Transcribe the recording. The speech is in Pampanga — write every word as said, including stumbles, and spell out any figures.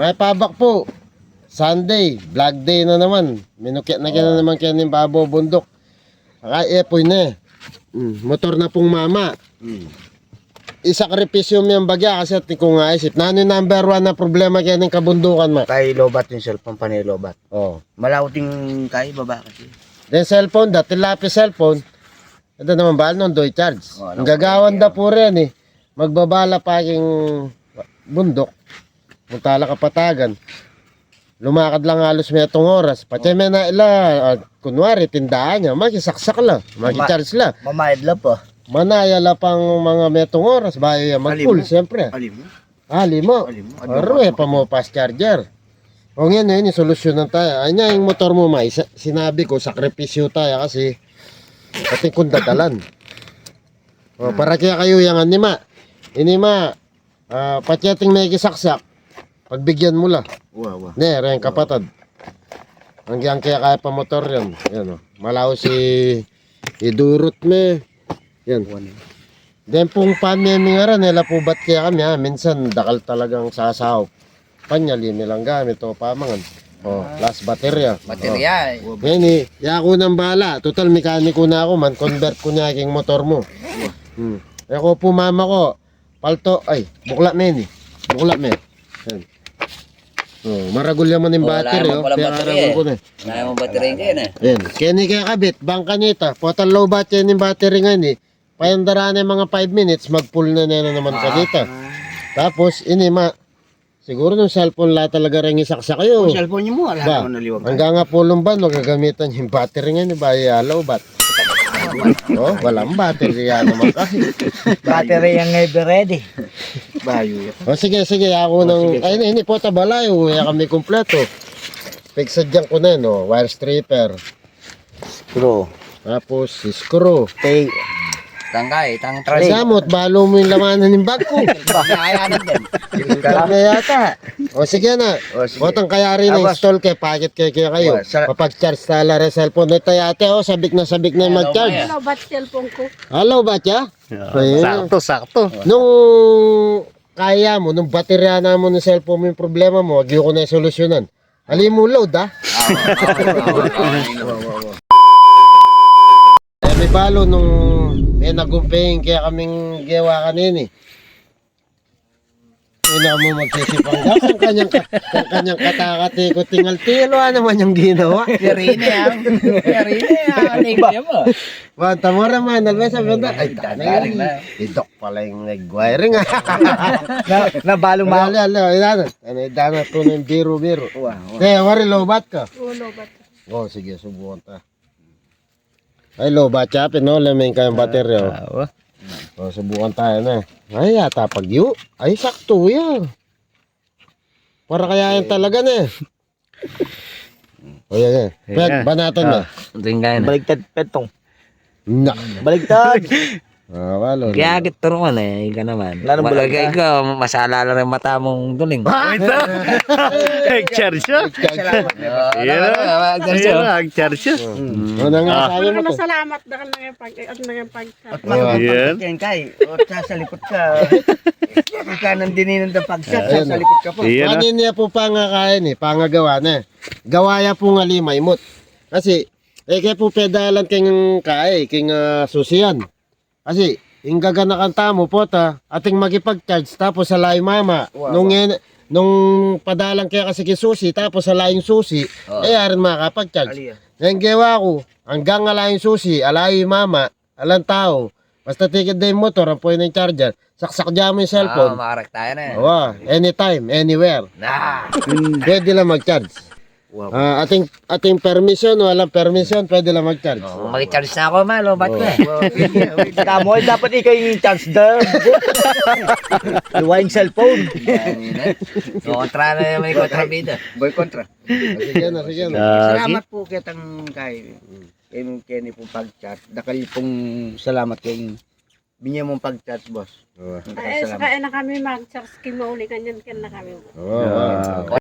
May pabak pu. Sunday, vlog day na naman. Minukit na kena naman keng babo bunduk. Saka, e, puyne. Mm, motor na pung mama. Mm. Isakripisyu me yang bagya kasi atin kung aisip. Nanu ing number one a problema keng kabundukan, ma? Kay lobat ing cellphone, pane lobat. O. Malauting kay baba kasi. Deng cellphone da, tilapis cellphone. Ita naman bal nung doy charge. O, ing gagawan da pu rin e. Magbaba la pa king bunduk. Punta la kapatagan. Lumakad lang halos metung oras. Patse me na ila, a, kunwari, tindahan ne. Makisaksak la. Makicharge la. Mamayad la pa. Manaya la pang mga metung oras. Bayu ya magpul, siyempre. Alimu. Alimu. Alimu. Aru, e pa mu fast charger. O, ngeni, ngeni, solusyunan taya. Ay, nya, ing motor mu, ma, isa-, sinabi ku, sakripisyu taya kasi atin kung dadalan. O, para kekayu yang anima. Ini, ma, a, patse ating mekisaksak, pagbigyan mu la. Wa, wa. Ne, reng kapatad. Anggang kaya kaya pa motor yan. Yan, o. Malau si idurut me. Yan. Deng pung pan me mingaran, e la pu bat kekami, a. Minsan, dakal talagang sasaup. Panyali me lang gamit, o, pamangan. O, last baterya. Baterya, e. Ngeni, yaku nang bala. Total, mekaniko na ku, man-convert ku ne king motor mu. Hmm. E ku pu, mama ku, palto, ay, bukla me ini. Bukla me. Yan. O, maragul ya man ing battery, o. Kaya maragul ku ne. Wala mang battery, e. Yan. Keni kekabit, bang kanita, potang lobat ya ing battery ngeni. Payandaran ne mga five minutes, mag-full na ne naman kanita. Tapos, ini, ma, siguru nung cellphone la talaga reng isaksak yu. Kung cellphone yu mu, ala naman aliwang. Anggang apulung ban, magagamitan ing battery ngeni, bayu ya lobat. O, walang battery ya naman kasi. Battery yang ever ready. Bayu ya. O, sige, sige, aku nang, ay, ini, ini pota balayu, ya kami kumpleto. Pigsadyan ku ne, no, wire stripper. Screw. Tapos, screw. Tape. Tangkay, tang tray. Samut, balu mu ing laman ning bag ku. Kaya na yata. O, sige na. O, sige. Potang kayari na install ke, pakit ke, kekayu. Papag-charge tala reng cellphone. Ita ya, ate, o, sabik na sabik na ing mag-charge. Lobat cellphone ku. A, lobat ya? Saktu, saktu. Nung kaya mu, nung baterya na mu ning cellphone mu ing problema mu, agyu ku ne solusyunan. Ali mu load, a? E, mibalu nung e nagumpe ing kekaming gewa kanini. E na mu magsisipangga, kanyang ka-, kanyang katakati ku tingal tilo, a naman ing ginawa. Yari ne, a. Yari ne, a. Banta mu ra man, always sabi na, ay, tanay, idok pala ing nag-wiring, a. Na, nabalu ma. Ala, ala, ala, ina na. Ano, idana tu ning biru-biru. Wa, wa. Te, wari lobat ka? O, lobat. O, sige, subukan ta. Ay, lobat ya, pinole me ing kayang baterya, o. A, wa. O, subukan taya ne. Ay, yata pagyu. Ay, saktu ya. Para kaya yan talaga ne. O, yan, yan. Pet, banatan na. Tingnan na. Baligtad, petong. Na. Baligtad. A, walo na. Kaya agit turuan e, ika naman. Lalong baligtad. Ikaw, masala lang ing mata mung duling. Nag-charge siya. Salamat na. Ayan na. Nag-charge siya. Ano nga sabi mo to? Salamat, dakal na ing pag-, at na ing pag- At makapagpagkat yan kay. O, sasalikut ka. Ika nang dinan da pagkat, sasalikut ka pa. Ayan na. Kanini ya pu pangakain e, pangagawa na. Gawa ya pung ali maimut. Kasi, e ke pu pedalan keng kai, keng, a, susian. Kasi, ing gaganakan tamu, pota, ating makipag-charge, tapos ala ing mama. Wa, wa. Nung en-, nung padalan ke kasi king susi, tapos ala ing susi, e, arin makapag-charge. Ali ya. Nung gewa ku, anggang ala ing susi, ala ing mama, alang tau. Basta tikit da ing motor, ampo na ing charger. Saksak da mu ing cellphone. A, makarekta yan e. Wa, anytime, anywhere. Na. Pwede lang mag-charge. Wow. A, ating, ating permission, walang permission, pwede lang mag-charge. O, mag-charge na aku, ma, lobat na e. Kamu, dapat ikaw ing charge da. Iwa ing cellphone. Yan, yan e. Kontra na naman ing kontrabida. Boy kontra. Sige na, sige na. Salamat pu ketang kai. Keni, keni pung pag-charge. Dakal pung salamat keng binye mung pag-charge, boss. Ay, saka e na kami mag-charge king mauli kanyan, keni na kami. O, o.